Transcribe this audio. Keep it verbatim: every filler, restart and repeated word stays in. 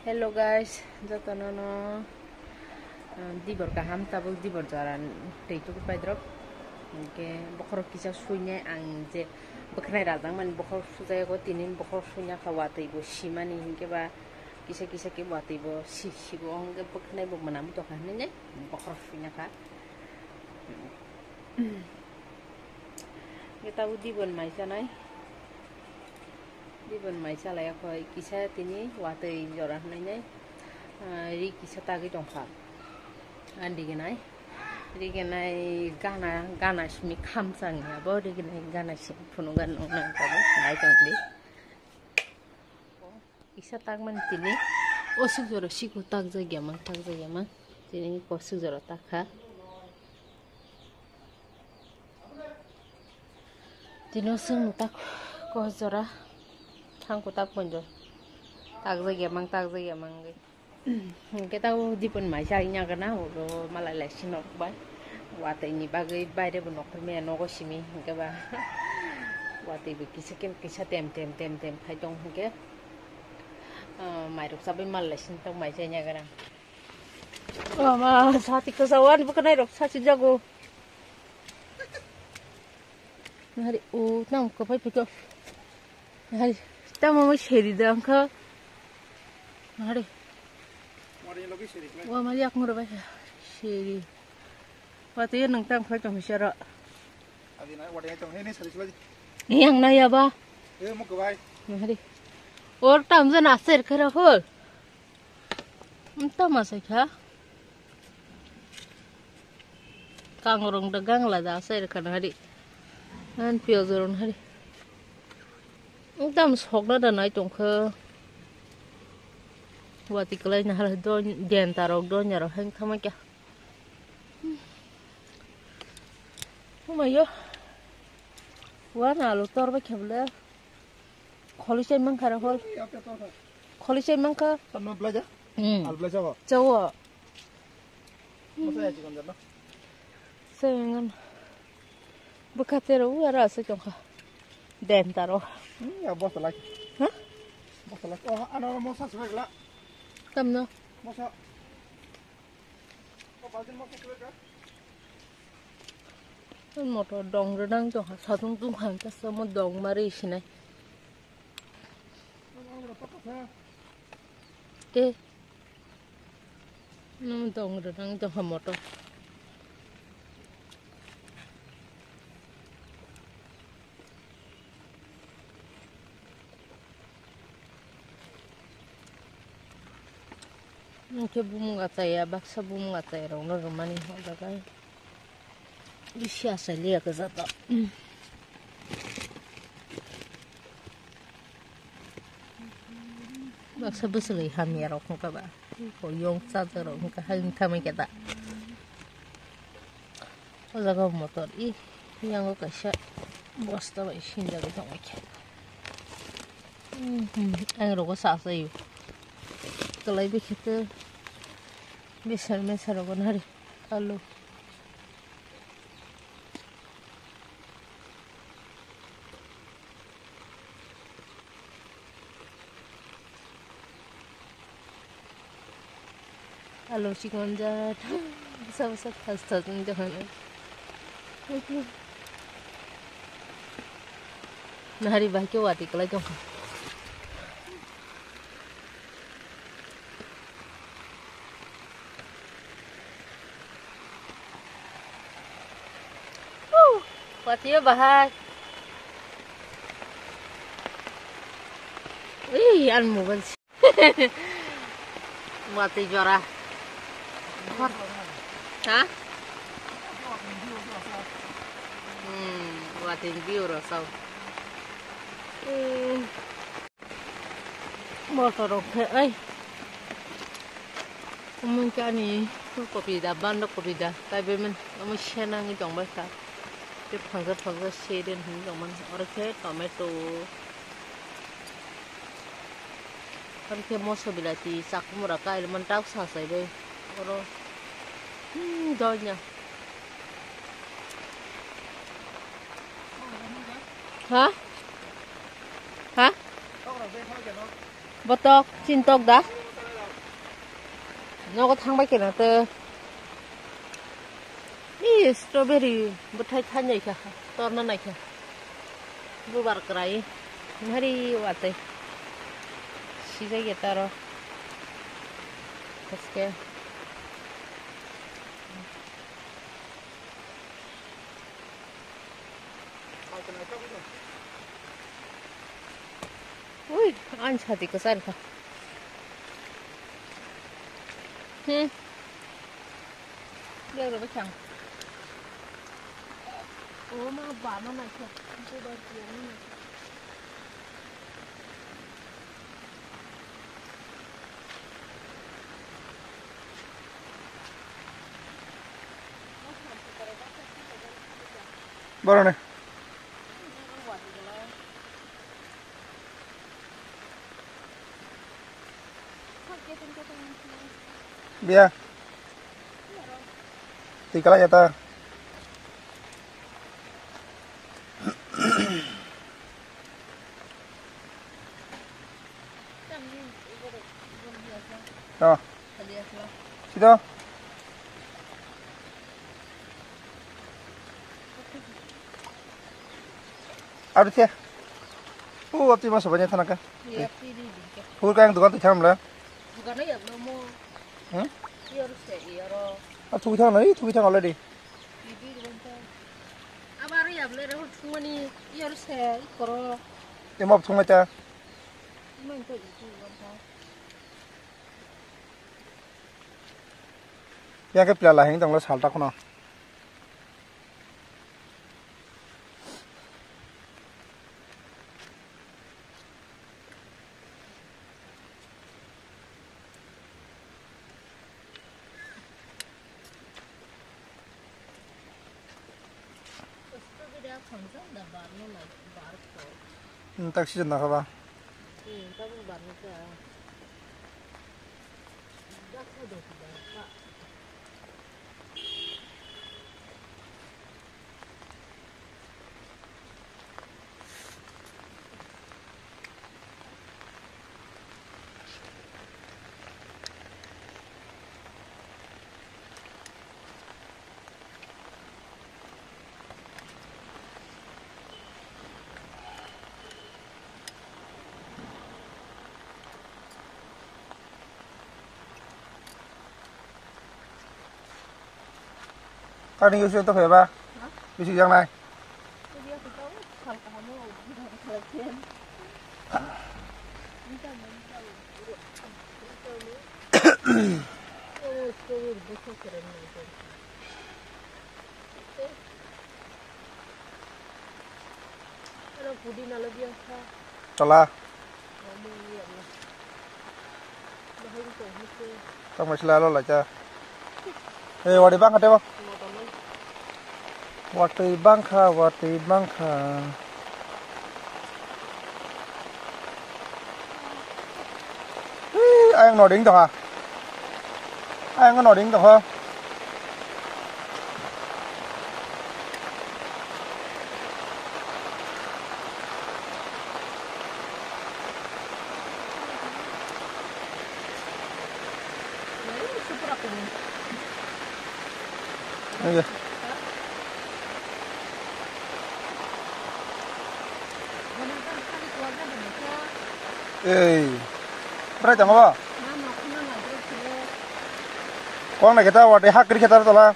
Hello guys, jotono no, ah, dibor kaham, tabuk dibor jora twi tuku paidrop. Hingke bokhorok kisa suinai ang je bwkhnai rajak mani bokhorok sujayago, tini bokhorok suina kha watwi bo simani, hingke ba kisa kisa ke watwi bo si, sibo, hingke bwkhnai bo mwnam tokha hinui bokhorok suina kha. Hingke tabuk dibon mai chanai. Dibon mai chalai khoi kisa tini watwi jora hwnwi nai, ah, ri kisa tagwi tongkha. Ani rignai, rignai gana, gana simi khamchang ya bo rignai gana simi phunukgwi nang nang tabuk nai tongdi. Kisa takmani tini osuk jora siko takjak ya mang, takjak ya mang. Tini kosuk jora takha. Tino sung tak kos jora thang kutak ponjo takjak ya mang, takjak ya mang. Hingke tabo dibon mai chai nagana oro malai lai sinok bai watwi ni bagwi baire bo nokol maya nogo simi hingke ba watwi bo kisa kem kisa tem tem tem tem khai tong hingke, ah, mairok chabai malai sinok mai chai nagana. Ama sati kasa wan bukanai rok sasi jago. Nahari, o, tamo kapai pito. Nahari, tamo mo seri da angka. Nahari. Wa mari ak mura bai. Seri. Wa te nang tang khai tong sero. Yang na ya ba. Nahari. Or tam jan aser kara hol. Tamo sai kha. Kangrong da gangla da sai rwkha nahari. An piyaj rong nahari. Ekdam sokna da nai tongkha. Wati kwlai nahar don denta rok donya rok hang thama kya. Humayo. Wan alu tor ba khabla. Kholi chai mankha re hol. Kholi chai mankha. Tamo blaja? Hmm. Al blaja ho. Chawo. Masa ya chikon jalo. Sengan. Bukate ro ara se chongkha. Den taro. Hmm, ya bosa lagi. Ha? Bosa lagi. Oh, ano mosa suwe gla. Tamno. Mosa. Motor dong rwnang tongkha, satung tungkha hwnkhe se omo dong ma ri sinai. Tei omo dong rwnang tongkha motor. Hwnkhe bumung achaiya, baksa bumung achairokno rwmani o jaga bisi achai liya kwchajak. Baksa bwswlwi hamyarok wngkha ba, yong chajakrok wngkha, hayung thamwi khe da. O jaga o motor, i, yango kaisa bosta bai sinjagwi tongwi khe. Hmm, hmm, ang rogo sa sayo. Kalai bikhe tei besar mesar rogo nari alu. Alo chikon jat. Bwsa bwsa thas thas wng tongkha. Nahari bai khe watwi kwlai tongkha. Watwi o bahai. Ui, an mobile si. Watwi jora. Ha? Hmm, watwi view rw sao. Hmm. Motor rok khe, ai. Omo khe ani phool kopi da, banda kopi da, tai bai mani omo sena wngwi tong bai kha. Tei phangsa phangsa seri wngwi tong mani. Oro khe tomato, oro khe moso bilati, chakwmwra kailmani tak sa chai bai oro, hmm, donya. Ha? Ha? Botok, chintok da? Nogo thangbai khe na to. Ni strawberry bwthai thai nai kha, torna nai kha. Bubar kwrai. Hari watwi. Sijai ge taro. Haske. Ui, ang sadi kwchar kha. Hmm. Bebra bwchang. O ma ba ma nai kha. Bubar kwrai nai kha. Boroni. Biya. Twi kala ya ta. Oh. Sito. Aru thia. Oh, ati mas banyak thana ka. Iya, tiri dikit. Hur kang dukan tu chamla. Dukan ya belum mau. Hmm? Iya, harus ya, iya, ro. Ah, tu thang na, tu thang already. Abar ya bole re thumani yor se ikoro. Emo thumai ta. Imang to itu wan ta. Yang ke pila lahing tong lo salta kono. Hmm, tak season na kaba. Kani use to pheba? Bisi jang nai. Tola. Tamo sila lo lacha. Eh, wadi bang kate bo. Watwi bangkha, watwi bangkha. Ih, ayang noding doha. Ayang noding doha. Nge. Ei. Brai tamo ba? Kong na kita wate hak kri kita tola.